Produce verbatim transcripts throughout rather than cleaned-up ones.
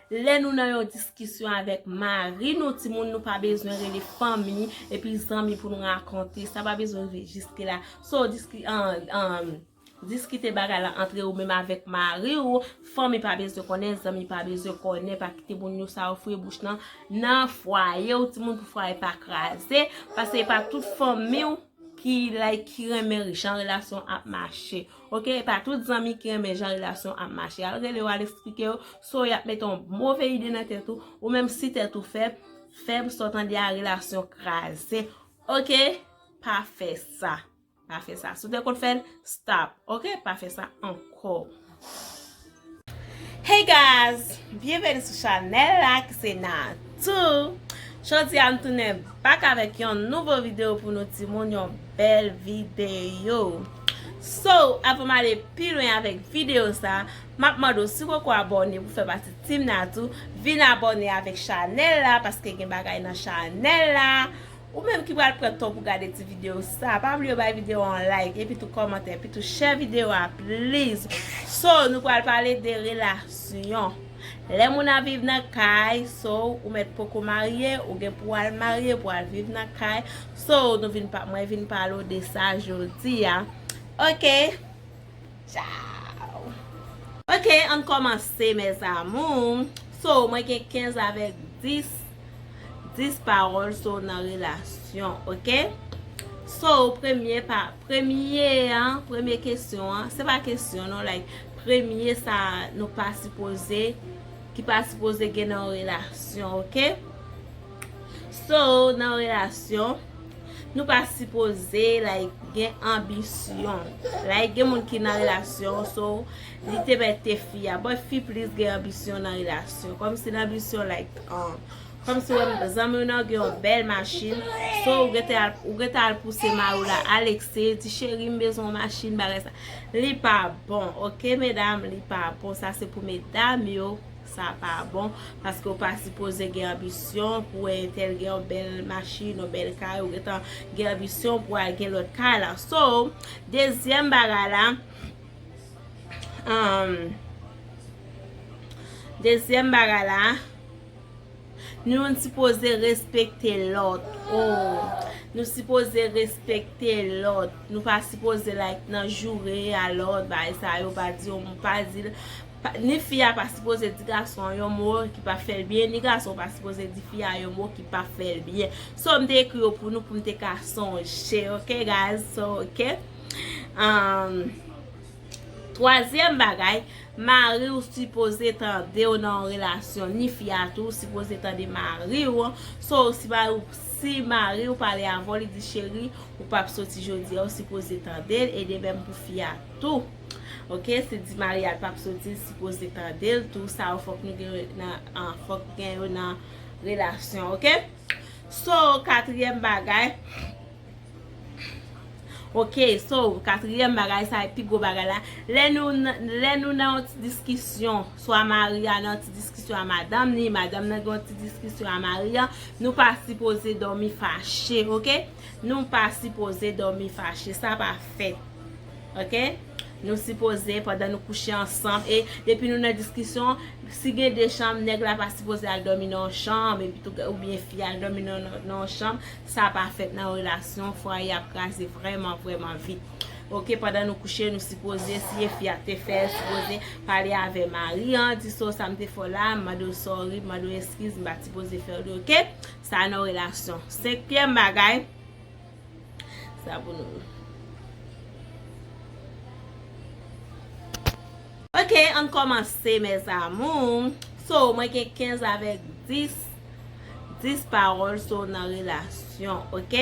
Lè nou nan yon diskisyon avèk mari nou, timoun, nou pa bezwen rele fanmi epi zanmi pou nou rakonte. Sa pa bezwen rive jiske la. So, diski, an, an, diskite bagay la antre ou menm avèk mari ou, fanmi pa bezwen konnen, zanmi pa bezwen konnen, pa kite moun yo sa yo fouye bouch nan, nan fwaye ou, timoun, pou fwaye pa kraze, paske e pa tout fanmi w ki, like, ki renmen jan relasyon ap mache. Ok, e pa tout zanmi ki renmen jan relasyon ap mache. Al rele yo, al eksplike yo, so y ap mete yon move ide nan tèt ou, ou menm si tèt ou fèb, fèb, sa w tande a, relasyon kraze. Ok, pa fè sa. Pa fè sa. Si w te konn fè l, stop. Ok, pa fè sa ankò. Hey guys, byenveni sou chanèl la ki se Natou. Jodi a m tounen back avèk yon nouvo videyo pou nou timoun, yon bèl videyo. So, avan m ale pi lwen avèk videyo sa, m ap mande w si w poko abòne pou fè pati Team Natou, vin abòne avèk chanèl la paske gen bagay nan chanèl la. Ou menm ki pral pran tan pou gade ti videyo sa, pa bliye bay videyo a yon like, epi tou kòmantè, epi tou share videyo a, please. So, nou pral pale de relasyon. Lè moun ap viv nan kay, so, ou mèt poko marye, ou gen pou al marye, pou al viv nan kay. So, nou vin pa, mwen vin pale w de sa jodi a. Ok. Ciao. Ok, ann kòmanse, mes amours. So, mwen gen kenz avèk dis, dis pawòl, so, nan relasyon, ok? So, premye pa, premye an, premye kesyon an, se pa kesyon non, like, premye sa nou pa sipoze, ki pa sipoze gen nan yon relasyon, ok? So, nan relasyon, nou pa sipoze, like, gen anbisyon. Like, gen moun ki nan relasyon, so, li te mèt te fi a. But fi plis gen anbisyon nan relasyon. Kòmsi nan anbisyon, like, um, kòmsi wè zanmi w nan gen yon bèl machin. So, ou gentan al, ou gentan al pouse mari w la, Alexe, di cheri, m bezwen yon machin, bagay sa. Li pa bon, ok, medam, li pa bon. Sa se pou medam yo. Sa pa bon, paske w pa sipoze gen anbisyon pou wè entèl gen yon bèl machin, yon bèl kay, ou gentan gen anbisyon pou al gen lòt kay la. So, dezyèm bagay la, um, dezyèm bagay la, nou sipoze respekte lòt. Oh, nou sipoze respekte lòt. Nou pa sipoze, like, nan joure a lòt, bagay sa yo, pa di yon mo, pa di l, pa, ni fi a pa sipoze di gason an yon mo ki pa fè l byen, ni gason pa sipoze di fi a yon mo ki pa fè l byen. So, m te ekri yo pou nou, pou m te ka sonje, ok, guys? So, ok. Um, twazyèm bagay, mari w sipoze tande w nan yon relasyon, ni fi a tou sipoze tande mari w. So, si mari w, si mari w pale avè w, li di, cheri, ou p ap soti jodi a, ou sipoze tande l, e de menm pou fi a tou. Ok, si di mari a l p ap soti, l sipoze tande l tou. Sa yo fòk nou gen nan, an, fòk gen yo nan relasyon, ok? So, katriyèm bagay. Ok, so, katriyèm bagay, sa e pi gwo bagay la. Lè nou, lè nou nan yon ti diskisyon, swa mari a nan yon ti diskisyon a madanm ni, madanm nan gen yon ti diskisyon a mari a, nou pa sipoze dòmi fache, ok? Nou pa sipoze dòmi fache, sa pa fèt. Ok? Nou sipoze, pandan nou kouche ansanm, e depi nou nan diskisyon, si gen de chanm, nèg la pa sipoze al dòmi nan yon chanm, epi tou, oubyen fi al dòmi nan, nan, nan yon chanm, sa pa fèt nan relasyon, fwaye ap kraze vrèman, vrèman vit. Ok, pandan nou kouche, nou sipoze, si e fi a te fè, sipoze pale avè mari an, di, so, sa m te fè w la, m mande w sorry, m mande w eskiz, m pa t sipoze fè w li, ok? Sa nan relasyon. Senkyèm bagay, sa pou nou. Ok, ann kòmanse, mes amours. So, mwen gen kenz avèk dis, dis pawòl, so, nan relasyon, ok?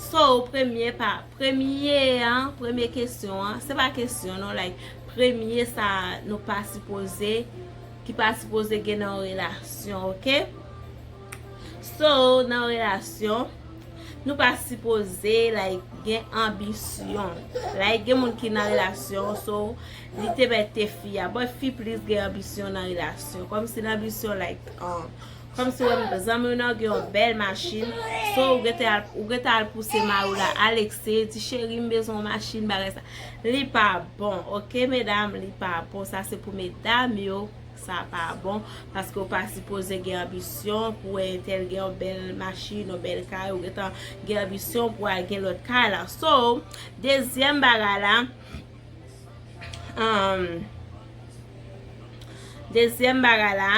So, premye pa, premye an, premye kesyon an, se pa kesyon non, like, premye sa nou pa sipoze, ki pa sipoze gen nan yon relasyon, ok? So, nan relasyon, nou pa sipoze, like, gen anbisyon. Like, gen moun ki nan relasyon, so, li te mèt te fi a. But fi plis gen anbisyon nan relasyon. Kòmsi nan anbisyon, like, um, kòmsi wè zanmi w nan gen yon bèl machin. So, ou gentan al, ou gentan al pouse mari w la, Alexe, di cheri, m bezwen yon machin, bagay sa. Li pa bon, ok, medam, li pa bon. Sa se pou medam yo. Sa pa bon, paske ou pa sipoze gen anbisyon pou wè entèl gen yon bèl machin, yon bèl kay, ou gentan gen anbisyon pou al gen lòt kay la. So, dezyèm bagay la, um, dezyèm bagay la,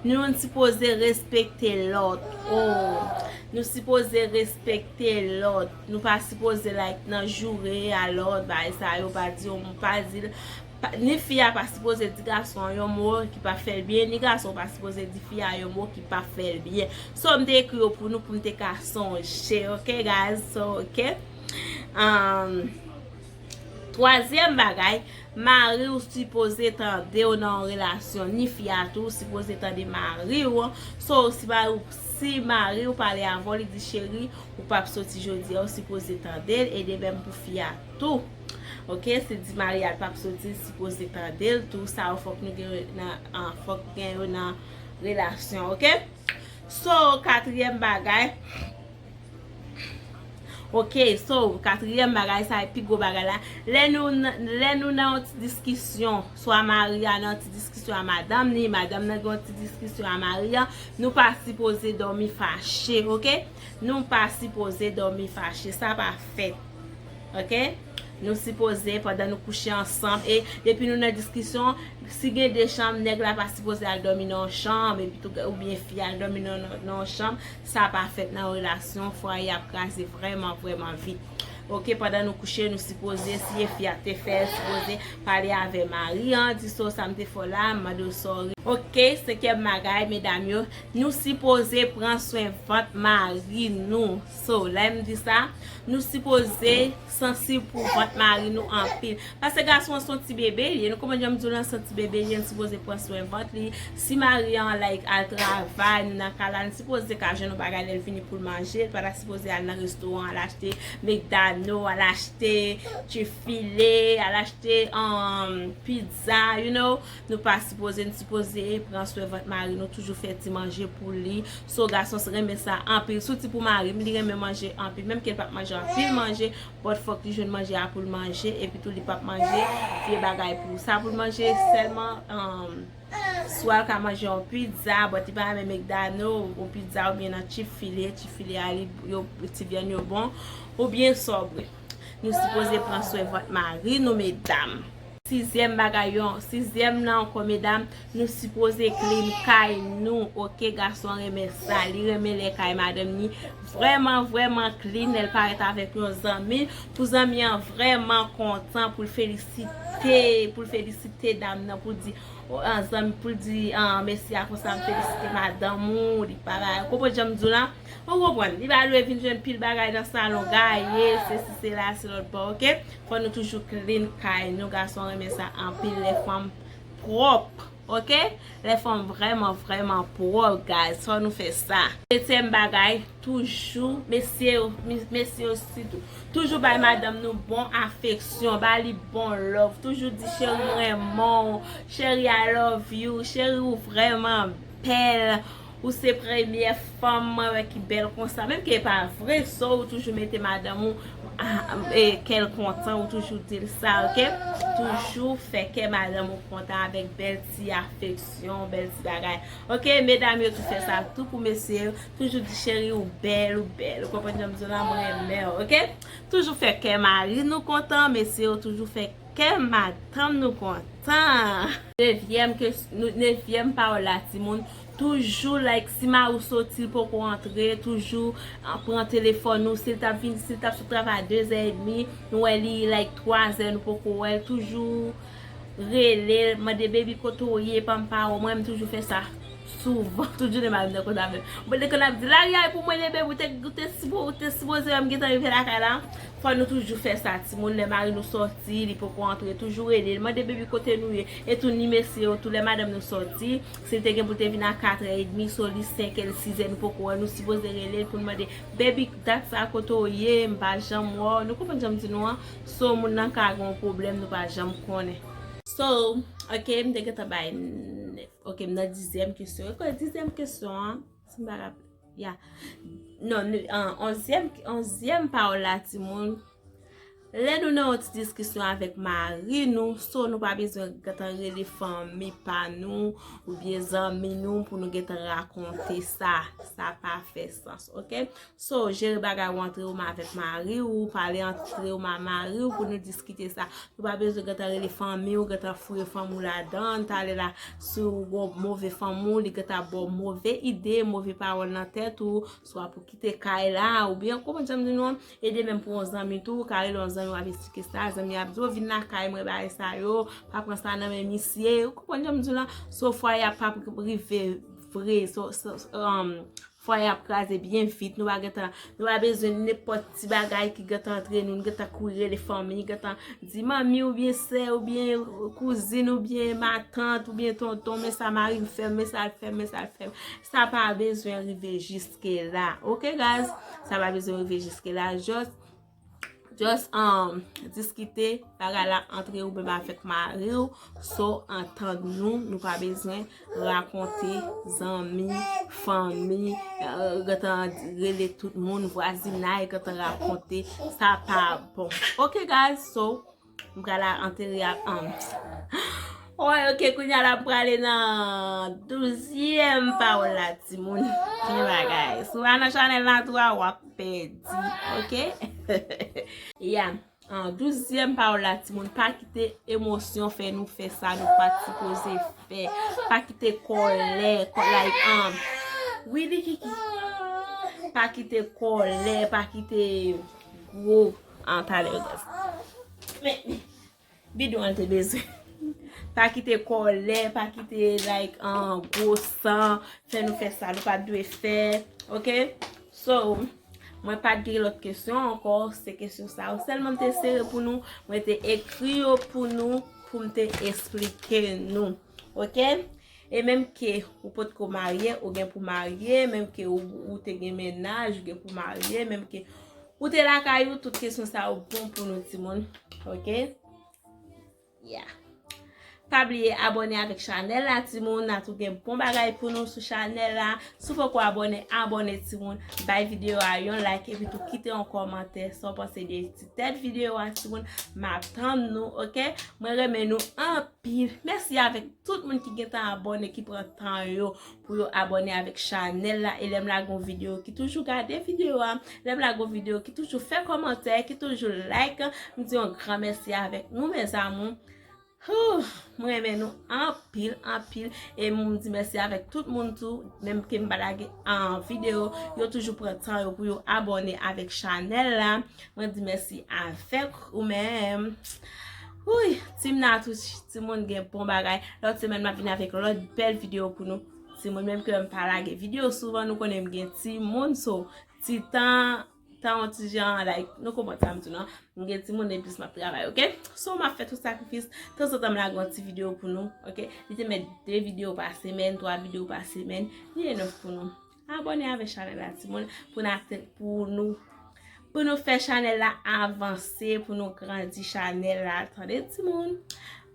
nou sipoze respekte lòt. Oh, nou sipoze respekte lòt. Nou pa sipoze like nan joure a lòt, bagay sa yo, pa di yon mo, pa di l. Pa- Ni fi a pa sipoze di gason an yon mo ki pa fè l byen, ni gason pa sipoze di fi a yon mo ki pa fè l byen. So, m te ekri yo pou nou, pou m te ka sonje, ok, guys? So, ok. Um, twazyèm bagay, mari w sipoze tande w nan yon relasyon, ni fi a tou sipoze tande mari w. So, si mari w, si mari w pale avè w, li di, "Cheri, ou p ap soti jodi a," ou sipoze tande l, e de menm pou fi a tou. Ok, si di mari a l p ap soti, li sipoze tande l tou. Sa yo fòk nou gen nan, an, fòk gen yo nan relasyon, ok? So, katriyèm bagay, ok, so, katriyèm bagay, sa e pi gwo bagay la. Lè nou, n- lè nou nan yon ti diskisyon, swa mari a nan yon ti diskisyon a madanm ni, madanm nan gen yon ti diskisyon a mari a, nou pa sipoze dòmi fache, ok? Nou pa sipoze dòmi fache, sa pa fèt. Ok? Nou sipoze, pandan nou kouche ansanm, e depi nou nan diskisyon, si gen de chanm, nèg la pa sipoze al dòmi nan yon chanm, epi tou, oubyen fi al dòmi nan, nan, nan yon chanm, sa pa fèt nan relasyon, fwaye ap kraze vrèman, vrèman vit. Ok, pandan nou kouche, nou sipoze, si e fi a te fè, sipoze pale avè mari an, di, "So, sa m te fè w la, m mande w sorry." Ok, senkyèm bagay, medam yo, nou sipoze pran swen vant mari nou. So, lè m di sa, nou sipoze sansib pou vant mari nou anpil. Paske gason an se yon ti bebe li ye. Nou konprann jan m di w lan, se yon ti bebe li ye, nou sipoze pran swen vant li. Si mari an, like, al travay, nou nan kay la, nou sipoze ka jwenn yon bagay lè l vini pou l manje. Li pa ta sipoze al nan restoran, al achte McDonald's, al achte Chick-fil-A, al achte, um, pizza, you know. Nou pa sipoze, nou sipoze pran swen vant mari nou, toujou fè ti manje pou li. So, gason renmen sa anpil. Sitou pou mari m, li renmen manje anpil. Menm ke l p ap manje anpil manje, but fòk li jwenn manje a pou l manje, epi tou li p ap manje vye bagay pou sa pou l manje sèlman, um, swa l ka manje yon pizza, but li pa renmen McDonald's, yon pizza oubyen nan Chick-fil-A, Chick-fil-A a li, yo, ti vyann yo bon, oubyen Subway. Nou sipoze pran swen vant mari nou, medam. Sizyèm bagay yo, sizyèm nan ankò, medam, nou sipoze clean kay nou, ok? Gason an renmen sa, li renmen lè kay madanm ni vrèman, vrèman clean, lè l parèt avèk yon zanmi, pou zanmi an vrèman kontan, pou l felisite, pou l felisite dam nan, pou l di, o, an, zanmi, pou l di, an, mesye a konsa, m felisite madanm ou, li pa ba, konprann jan m di w lan? Ou konprann? Li pa dwe vin jwenn pil bagay nan salon, gaye, se si, se la, se lòt bò, ok? Fò nou toujou clean kay nou, gason renmen sa anpil, lè fanm pwòp, ok? Lè fanm vrèman, vrèman pwòp, guys, fò nou fè sa. Setyèm bagay, toujou, mesye yo, mi- mesye yo sitou, toujou bay madanm nou bon afeksyon, ba li bon love, toujou di, "Cheri, m renmen w, cheri, I love you, cheri, ou vrèman bèl." Ou se premyè fanm mwen wè ki bèl konsa. Menm ke e pa vre, so ou toujou mete madanm ou, a, e, kè l kontan, ou toujou di l sa, ok? Toujou fè kè madanm ou kontan avèk bèl ti afeksyon, bèl ti bagay. Ok, medam yo tou fè sa tou pou mesye yo. Toujou di, "Cheri, ou bèl, ou bèl." Ou konprann jan m di w lan, mwen renmen w, ok? Toujou fè kè mari nou kontan, mesye yo toujou fè kè madanm nou kontan. Nevyèm kes- nou- nevyèm pawòl la, timoun, toujou, like, si mari w soti, l poko antre, toujou, ah, pran telefòn ou, si l t ap vin, si l t ap sot travay a de zè edmi, nou wè li, like, twa zè, nou poko wè l, toujou rele l, mande, "Baby, kote w ye, pa m pa wè w?" Mwen, m toujou fè sa souvan, tout jounen mari m nan konn avè m. Bon, li konn ap di, "Lari a pou mwen, le baby, ou te, ou te sipo- ou te sipoze wè m gentan rive lakay la." Fò nou toujou fè sa, timoun, lè mari nou sòti, li poko antre, toujou rele l, mande, "Baby, kote nou ye?" E tou ni mesye yo tou, lè madanm nou sòti, si l te gen pou l te vin a katrè edmi, so li senkè, li sizè, nou poko wè, nou sipoze rele l pou n mande, "Baby, dat sa kote w ye, m pa janm wè w." Nou konprann jan m di nou an? So, moun nan ka gen yon pwoblèm, nou pa janm konnen. So, ok, m te gentan bay nèf. Ok, m nan dizyèm kesyon. E kwa dizyèm kesyon an? Si m pa raple. Ya. Non, nou, an, onzyèm, onzyèm pawòl la, timoun. Lè nou nan yon ti diskisyon avèk mari nou, so nou pa bezwen gentan rele fanmi pa nou oubyen zanmi nou pou nou gentan rakonte sa. Sa pa fè sans, oke? So, jere bagay ou antre ou menm avèk mari ou, pale antre ou menm ak mari ou pou nou diskite sa. Nou pa bezwen gentan rele fanmi ou, gentan foure fanmi ou ladan, talè la, si w gon move fanmi w, li gentan ba w move ide, move pawòl nan tèt ou, swa pou kite kay la, oubyen, ou konprann sa m di nou an? E de menm pou yon zanmi tou, ou ka rele yon zanmi w ap esplike sa, zanmi ap di w, "Vin lakay mwen, bagay sa yo, pa pran sa nan men misye." Ou konprann jan m di w lan? So, fwaye a p ap rive vre. So, so, um, fwaye a ap kraze byen vit. Nou pa gentan, nou pa bezwen nenpòt ti bagay ki gentan antre nou, nou gentan kouri rele fanmi, gentan di manmi oubyen sè oubyen kouzin oubyen matant oubyen tonton, "Men sa mari m fè m, men sa l fè m, men sa l fè m." Sa pa bezwen rive jiske la. Oke, guys? Sa pa bezwen rive jiske la. Just, just, um, diskite bagay la antre ou menm avèk mari w. So, antann nou, nou pa bezwen rakonte zanmi, fanmi, eh, gentan rele tout moun, vwazinay, gentan rakonte. Sa pa bon. Oke, guys? So, m pral antre a, um, Oy, oke, kounye a la m prale nan douzyèm pawòl la, timoun. Ki bagay. Si w pa nan chanèl la tou a, w ap pèdi, oke? Ya. Ah, douzyèm pawòl la, timoun, pa kite emosyon fè nou fè sa nou pa t sipoze fè. Pa kite kòlè, kò-, like, um, wi, li kiki. Pa kite kòlè, pa kite gwo, ah, talè, guys. Men, bidon an te bezwen. Pa kite kòlè, pa kite, like, an gwo san, fè nou fè sa nou pa t dwe fè. Oke? So, mwen pa t gen lòt kesyon ankò, se kesyon sa yo sèlman m te sere pou nou, mwen te ekri yo pou nou, pou m te esplike nou. Oke? E menm ke ou potko marye, ou gen pou marye, menm ke ou, ou te gen mennaj, ou gen pou marye, menm ke ou te lakay ou, tout kesyon sa yo bon pou nou, timoun. Oke? Yeah. Pa bliye abòne avèk chanèl la, timoun. N a tou gen bon bagay pou nou sou chanèl la. Si w poko abòne, abòne, timoun. Bay videyo a yon like, epi tou kite yon kòmantè sa w panse de ti tèt videyo a, timoun. M ap tann nou, oke? Mwen renmen nou anpil. Mèsi avèk tout moun ki gentan abòne, ki pran tan yo pou yo abòne avèk chanèl la. E lè m lage yon videyo, ki toujou gade videyo a, lè m lage yon videyo, ki toujou fè kòmantè, ki toujou like, m di yon gran mèsi avèk nou, mes amours. Hoo, mwen renmen nou anpil, anpil. E m di mèsi avèk tout moun tou, menm ke m pa lage an videyo, yo toujou pran tan yo pou yo abòne avèk chanèl la. Mwen di mèsi avèk ou menm. Wouy, Team Natou, timoun, gen bon bagay. Lòt semèn, m ap vin avèk lòt bèl videyo pou nou. Timoun, menm ke m pa lage videyo souvan, nou konnen m gen timoun, so, ti tan, tan yon ti jan, like, nou konprann sa m di nou an. M gen timoun, e plis m ap travay, oke? So, m ap fè tout sakrifis. Tanzantan, m lage yon ti videyo pou nou, oke? Li te mèt de videyo pa semèn, twa videyo pa semèn. Li enòf pou nou. Abòne avèk chanèl la, timoun, pou n ate-, pou nou, pou nou fè chanèl la avanse, pou nou grandi chanèl la, tande, timoun?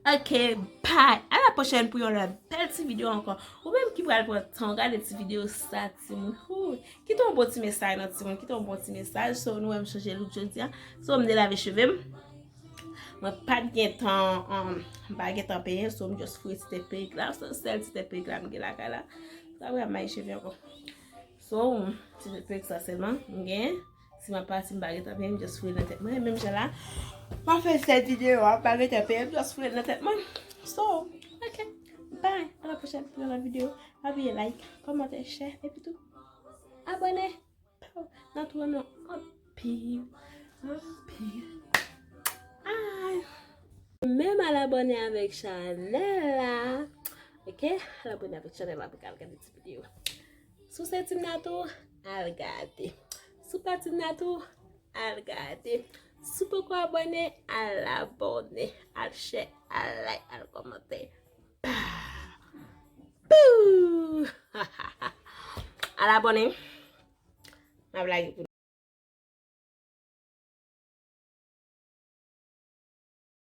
Oke, bye! A la pwochèn pou yon lòt bèl ti videyo ankò. Ou menm ki pral pran tan w gade ti videyo sa, timoun. Hoo, kite yon bon ti mesaj nan, timoun, kite yon bon ti mesaj. So, nou wè m chanje look jodi a. So, m delave cheve m. Mwen pa t gen tan, um, m pa gen tan penyen, so m just foure ti tèt perik la. Se sèl ti tèt perik la m gen lakay la. Sa vre, m mayi cheve ankò. So, ti tèt perik sa sèlman m gen. Si m ap pati, m pa gen tan penyen, m just foure nan tèt mwen. Menm jan la, m ap fè sèl videyo a, m pa gen tan penyen, m just foure nan tèt mwen. So, oke. Bye. A la pwochèn pou yon lòt videyo. Pa bliye like, kòmante, share, epi tou, abòne. Natou renmen w anpil, anpil. Ay. Menm al abòne avèk chanèl la. Oke? Al abòne avèk chanèl la pou w ka al gade ti videyo. Si w se Team Natou, al gade. Si w pa Team Natou, al gade. Si w poko abòne, al abòne. Al share, al like, al kòmante. Pou! Al abòne. M ap lage pou